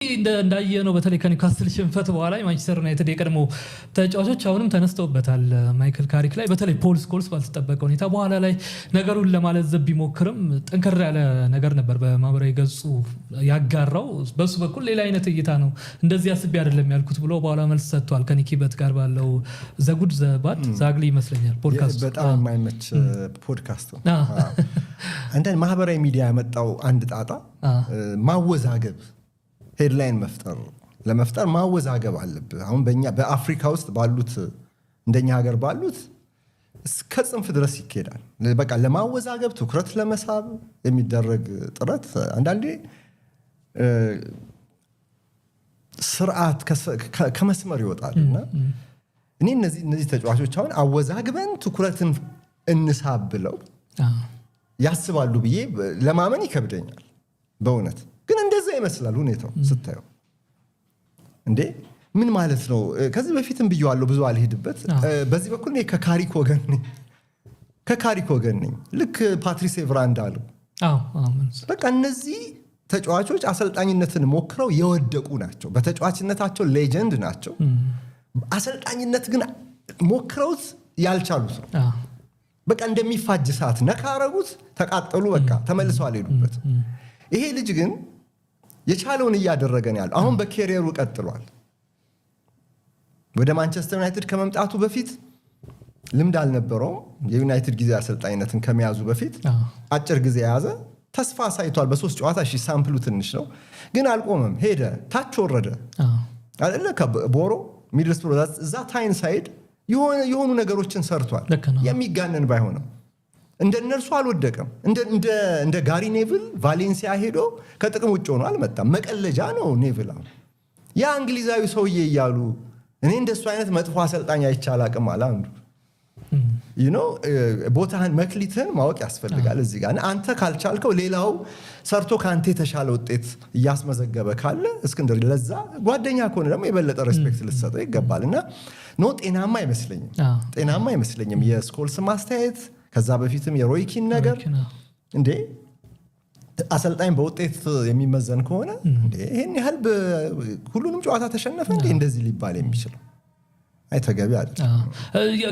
እንዳየነው በተለይ ከኒውካስትል ሽንፈት በኋላ የማንቸስተር ዩናይትድ የቀድሞ ተጫዋቾች አሁንም ተነስተውበታል ማይክል ካሪክ ላይ። በተለይ ፖል ስኮልስ ባልተጠበቀ ሁኔታ በኋላ ላይ ነገሩን ለማለዘብ ቢሞክርም ጠንከር ያለ ነገር ነበር በማህበራዊ ገጹ ያጋራው። በሱ በኩል ሌላ አይነት እይታ ነው፣ እንደዚህ አስቤ አይደለም ያልኩት ብሎ በኋላ መልስ ሰጥቷል። ከኒኪ በት ጋር ባለው The Good, the Bad, the Ugly ይመስለኛል ፖድካስቱ። በጣም የማይመች ፖድካስት ነው። አንዳንድ ማህበራዊ ሚዲያ ያመጣው አንድ ጣጣ ማወዛገብ፣ headline መፍጠር ለመፍጠር ማወዛገብ አለብህ። አሁን በእኛ በአፍሪካ ውስጥ ባሉት፣ እንደኛ ሀገር ባሉት እስከ ጽንፍ ድረስ ይኬዳል። በቃ ለማወዛገብ፣ ትኩረት ለመሳብ የሚደረግ ጥረት አንዳንዴ ስርዓት ከመስመር ይወጣል። እና እኔ እነዚህ ተጫዋቾች አሁን አወዛግበን ትኩረትን እንሳብ ብለው ያስባሉ ብዬ ለማመን ይከብደኛል በእውነት። ግን እንደዛ ይመስላል ሁኔታው ስታየው። እንዴ፣ ምን ማለት ነው? ከዚህ በፊትም ብየዋለሁ፣ ብዙ አልሄድበት። በዚህ በኩል እኔ ከካሪክ ወገን ነኝ፣ ከካሪክ ወገን ነኝ። ልክ ፓትሪስ ኤቭራ እንዳለው በቃ እነዚህ ተጫዋቾች አሰልጣኝነትን ሞክረው የወደቁ ናቸው። በተጫዋችነታቸው legend ናቸው። አሰልጣኝነት ግን ሞክረውት ያልቻሉት ነው። በቃ እንደሚፋጅ ሰዓት ነካ አረጉት፣ ተቃጠሉ። በቃ ተመልሰው አልሄዱበትም። ይሄ ልጅ ግን የቻለውን እያደረገ ነው ያለው። አሁን በ career ኡ ቀጥሏል። ወደ ማንቸስተር ዩናይትድ ከመምጣቱ በፊት ልምድ አልነበረውም። የዩናይትድ ጊዜ አሰልጣኝነትን ከመያዙ በፊት አጭር ጊዜ የያዘ ተስፋ አሳይቷል። በሶስት ጨዋታ፣ እሺ sample ኡ ትንሽ ነው፣ ግን አልቆመም። ሄደ፣ ታች ወረደ አይደለ? ከቦሮ ሚድልስብሮ እዛ ታይንሳይድ የሆኑ ነገሮችን ሰርቷል። የሚጋነን ባይሆንም እንደ እነርሱ አልወደቀም። እንደ ጋሪ ኔቭል ቫሌንሲያ ሄዶ ከጥቅም ውጭ ሆኖ አልመጣም። መቀለጃ ነው ኔቭል። አሁን ያ እንግሊዛዊ ሰውዬ እያሉ፣ እኔ እንደሱ አይነት መጥፎ አሰልጣኝ አይቼ አላቅም አለ አንዱ። ቦታህን መክሊትህን ማወቅ ያስፈልጋል። እዚህ ጋር አንተ ካልቻልከው ሌላው ሰርቶ ከአንተ የተሻለ ውጤት እያስመዘገበ ካለ፣ እስክንድር፣ ለዛ ጓደኛ ከሆነ ደግሞ የበለጠ respect ልትሰጠው ይገባል። እና no፣ ጤናማ አይመስለኝም፣ ጤናማ አይመስለኝም የስኮልስ ማስተያየት፣ ከዛ በፊትም የሮይ ኪን ነገር። እንዴ፣ አሰልጣኝ በውጤት የሚመዘን ከሆነ ይህን ያህል ሁሉንም ጨዋታ ተሸነፈ እንዴ እንደዚህ ሊባል የሚችለው? አይ፣ ተገቢ አይደለም።